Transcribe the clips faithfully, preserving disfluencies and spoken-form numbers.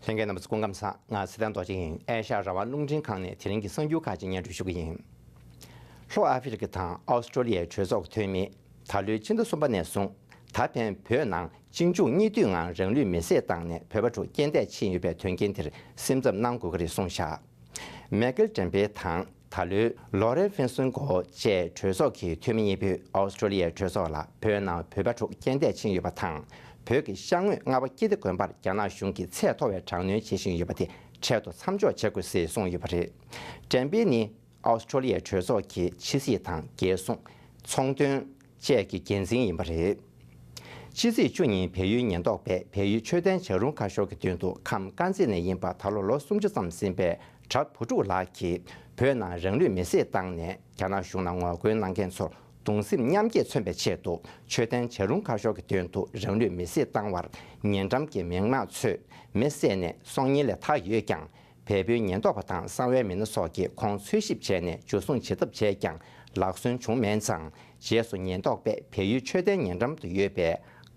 ལྷན་རྒྱས་རྣམ་པ་ཚོ་སྐུ་ཁམས་བཟང་། ང་ཚེ་བརྟན་རྡོ་རྗེ་ཡིན། ཨེ་ཤ་ཡ་རང་དབང་རླུང་འཕྲིན་ཁང་ནས་དེ་རིང་གི་གསར་འགྱུར་ཁག་ཅིག་སྙན་སྒྲོན་ཞུ་གི་ཡིན། ལྷོ་ཨ་ཧྥེ་རི་ཁ་དང་ཨོ་སི་ཀྲོ་ལི་ཡའི་གྲོས་ཚོགས་ཀྱི་འཐུས་མི། ད་ལོའི་ཕྱི་ཟླ་གསུམ་པ་ནས་བཟུང་ད་ཕན་བོད་ནང་གཅིག་མཇུག་གཉིས་མཐུད་ངང་རང་ལུས་མེར་སྲེག་བཏང་ནས་བོད་པ་དྲུག་རྐྱེན་འདས་ཕྱིན་ཡོད་པའི་དོན་རྐྱེན་དེར་སེམས་འཚབ་གནང་དགོས་ཀྱི་རེད་གསུངས་བཞག་མེ་ཁེལ་ཏྲེན་པེ་དང་ད་ལོའི་ལོ་རེན་ཧྥིན་སུན་གོ་བཅས་གྲོས་ཚོགས་ཀྱི་འཐུས་མི་གཉིས་པོས་ཨོ་སི་ཀྲོ་ལི་ཡའི་གྲོས་ཚོགས་ལ་བོད་ནང་བོད་པ་དྲུག་རྐྱེན་འདས་ཕྱིན་ཡོད་པ་དང་། བོད་ཀྱི་ཤར་ངོས་རྔ་བ་ཀིརྟི་དགོན་པར་རྒྱ་ནག་གཞུང་གིས་ཚད་མཐོ་བའི་དྲག་གནོན་བྱེད་བཞིན་ཡོད་པ་དེ་འཕྲལ་དུ་མཚམས་འཇོག་བྱེད་དགོས་ཞེས་གསུངས་ཡོད་པ་རེད། ཏྲེན་པེ་ནི་ཨོ་སི་ཀྲོ་ལི་ཡའི་གྲོས་ཚོགས་ཀྱི་ཕྱི་སྲིད་དང་རྒྱལ་སྲུང་། ཚོང་དོན། བཅས་ཀྱི་འགན་འཛིན་ཡིན་པ་རེད། ཕྱི་ཚེས་བཅུ་ཉིན་བལ་ཡུལ་ཉེན་རྟོག་པས་བལ་ཡུལ་མཆོད་རྟེན་བྱ་རུང་ཁ་ཤོར་གྱི་མདུན་དུ་ཁམས་དཀར་མཛེས་ནས་ཡིན་པ་ད་ལོ་ལོ་སུམ་ཅུ་ཙམ་ཟིན་པའི་གྲྭ་བུ་ཕྲུག་ལགས་ཀྱིས་བོད་ནང་རང་ལུས་མེར་སྲེག་བཏང་ནས་རྒྱ་ནག་གཞུང་ལ་ངོ་རྒོལ་གནང་མཁན་ཚོར་གདུང་སེམས་མཉམ་སྐྱེད་མཚོན་པའི་ཆེད་དུ་མཆོད་རྟེན་བྱ་རུང་ཁ་ཤོར་གྱི་མདུན་དུ་རང་ལུས་མེར་སྲེག་བཏང་བར་ཉེ་འགྲམ་གྱི་མི་མང་ཚོས་མེ་བསད་ནས་སྲོག་ཉེན་ལས་ཐར་ཡོད་ཀྱང་། བལ་པོའི་ཉེན་རྟོག་པ་དང་གསང་བའི་མི་སྣ་སོགས་ཀྱིས་ཁོང་འཚོལ་ཞིབ་བྱས་ནས་འཇུ་བཟུང་བྱེད་ཐབས་བྱས་ཀྱང་ལག་སོན་བྱུང་མེད་ཙང་། རྗེས་སུ་ཉེན་རྟོག་པས་བལ་ཡུལ་མཆོད་རྟེན་ཉེ་འགྲམ་དུ་ཡོད་པའི་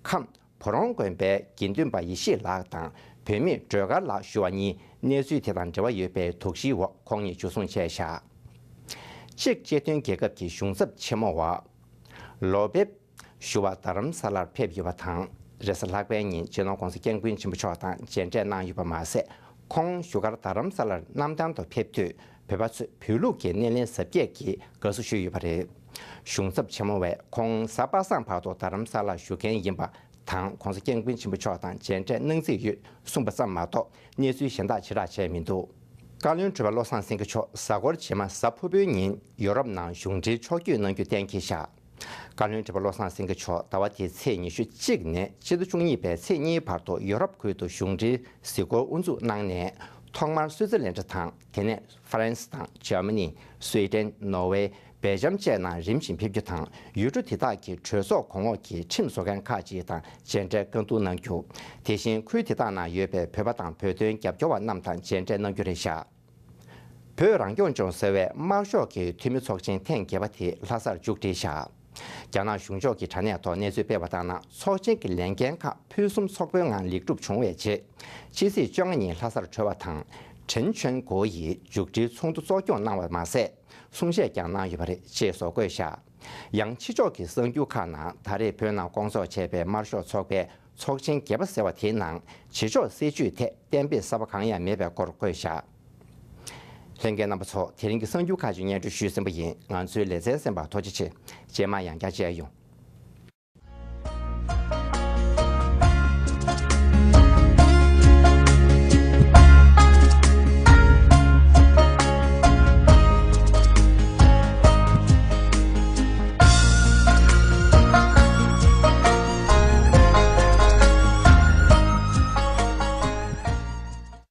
ཁམས་བུ་རོང་དགོན་པའི་དགེ་འདུན་པ་ཡེ་ཤེས་ལགས་དང་བུད་མེད་སྒྲོལ་དཀར་ལགས་ཞུ་བ་གཉིས་གནས་ཚུལ་དེ་དང་འབྲེལ་བ་ཡོད་པའི་དོགས་གཞིའི་འོག་ཁོང་གཉིས་འཇུ་བཟུང་བྱས་བཞག་གཅིག་བཅའ་མཐུན་རྒྱལ་ཁབ་ཀྱི་གཞུང་ཚབ་ཆེན་མོ་བ། ལོ་བེབ། ཞུ་བར་རྡ་རམ་ས་ལར་ཕེབས་ཡོད་པ་དང་། རེས་གཟའ་ལྷག་པའི་ཉིན་སྤྱི་ནོར་༸གོང་ས་༸སྐྱབས་མགོན་ཆེན་པོ་མཆོག་དང་མཇལ་འཕྲད་གནང་ཡོད་པ་མ་ཟད། ཁོང་བཞུགས་སྒར་རྡ་རམ་ས་ལར་གནམ་ཐང་དུ་ཕེབས་དུས་བོད་པ་ཚོས་བོད་ལུགས་ཀྱི་སྣེ་ལེན་གཟབ་རྒྱས་ཀྱིས་དགའ་བསུ་ཞུས་ཡོད་པ་རེད། གཞུང་ཚབ་ཆེན་མོ་བས་ཁོང་གཟའ་པ་སངས་བར་དུ་རྡ་རམ་ས་ལར་བཞུགས་མཁན་ཡིན་པ་དང་༸གོང་ས་༸སྐྱབས་མགོན་ཆེན་པོ་མཆོག་དང་མཇལ་འཕྲད་གནང་རྩིས་ཡོད་གསུངས་པ་ཙམ་མ་གཏོགས་གནས་ཚུལ་གཞན་དག་ཞེ་དྲག་བྱས་མི་འདུག་བཀའ་བློན་སྤྲུལ་པ་བློ་བཟང་སེང་གེ་མཆོག་གཟའ་འཁོར་རྗེས་མ་གཟའ་ཕུར་བུའི་ཉིན་ཡོ་རོབ་ནང་གཞུང་འབྲེལ་ཕྱོགས་བསྐྱོད་གནང་རྒྱུ་གཏན་འཁེལ་བཞག་བཀའ་བློན་སྤྲུལ་པ་བློ་བཟང་སེང་གེ་མཆོག་ཟླ་བ་འདིའི་ཚེས་ཉི་ཤུ་གཅིག་ནས་སྤྱི་ཟླ་བཅུ་གཉིས་པའི་ཚེས་གཉིས་བར་དུ་ཡོ་རོབ་ཁུལ་དུ་གཞུང་འབྲེལ་གཟིགས་སྐོར་དབུ་འཛུགས་གནང་ནས། ཐོག་མར་སུའི་ཙི་ལན་ཌ་དང་། དེ་ནས་ཧྥ་རན་སི་དང་འཇར་མ་ནི། སུའེ་ཏེན། ནོར་ཝེ། སྦེལ་ཇམ་བཅས་ནང་རིམ་བཞིན་ཕེབས་རྒྱུ་དང་། ཡུལ་གྲུ་དེ་དག་གི་གྲོས་ཚོགས་གོང་འོག་གི་ཁྲིམས་བཟོ་མཁན་ཁག་ཅིག་དང་མཇལ་འཕྲད་བཀའ་བསྡུར་གནང་རྒྱུ། དེ་བཞིན་ཁུལ་དེ་དག་ནང་ཡོད་པའི་བོད་པ་དང་བོད་དོན་རྒྱབ་སྐྱོར་བ་རྣམས་དང་མཇལ་འཕྲད་གནང་རྒྱུ་རེད་བཞག་བོད་རང་སྐྱོང་ལྗོངས་ཟེར་བས་དམར་ཤོག་གི་འཐུས་མི་ཚོགས་ཆེན་ཐེངས་བརྒྱད་པ་དེ་ལྷ་སར་མཇུག་སྒྲིལ་བཞག་རྒྱ་ནག་གཞུང་ཕྱོགས་ཀྱི་དྲ་གནས་ཐོག་གནས་ཚུལ་སྤེལ་བ་ལྟར་ན། ཚོགས་ཆེན་གྱི་ལས་འགན་ཁག་ཕུན་སུམ་ཚོགས་པོའི་ངང་ལེགས་གྲུབ་བྱུང་བའི་རྗེས། ཕྱི་ཚེས་བཅོ་ལྔ་ཉིན་ལྷ་སར་གྲོལ་བ་དང་། ཁྲེན་ཆོན་གོ་ཡིས་མཇུག་སྒྲིལ་ཚོགས་འདུ་གཙོ་སྐྱོང་གནང་བ་མ་ཟད། གསུང་བཤད་ཀྱང་གནང་ཡོད་པ་རེད་ཅེས་སོགས་བཀོད་བཞག་ཡང་ཕྱི་ཕྱོགས་ཀྱི་གསར་འགྱུར་ཁག་ནང་ད་རེས་བོད་ནང་སྐོང་ཚོགས་བྱས་པའི་དམར་ཤོག་ཚོགས་པའི་ཚོགས་ཆེན་བརྒྱད་པ་ཟེར་བ་དེའི་ནང་བྱེད་ཕྱོགས་སྲིད་བྱུས་ཐད་གཏན་འབེབས་གསར་པ་གང་ཡང་མེད་པའི་སྐོར་བཀོད་བཞག་ལྷན་རྒྱས་རྣམ་པ་ཚོ། དེ་རིང་གི་གསར་འགྱུར་ཁག་ཅིག་སྙན་སྒྲོན་ཞུས་ཟིན་པ་ཡིན། ང་ཚོའི་ལེ་ཚན་གསན་པར་ཐུགས་རྗེ་ཆེ། རྗེས་མ་ཡང་བསྐྱར་མཇལ་ཡོང་།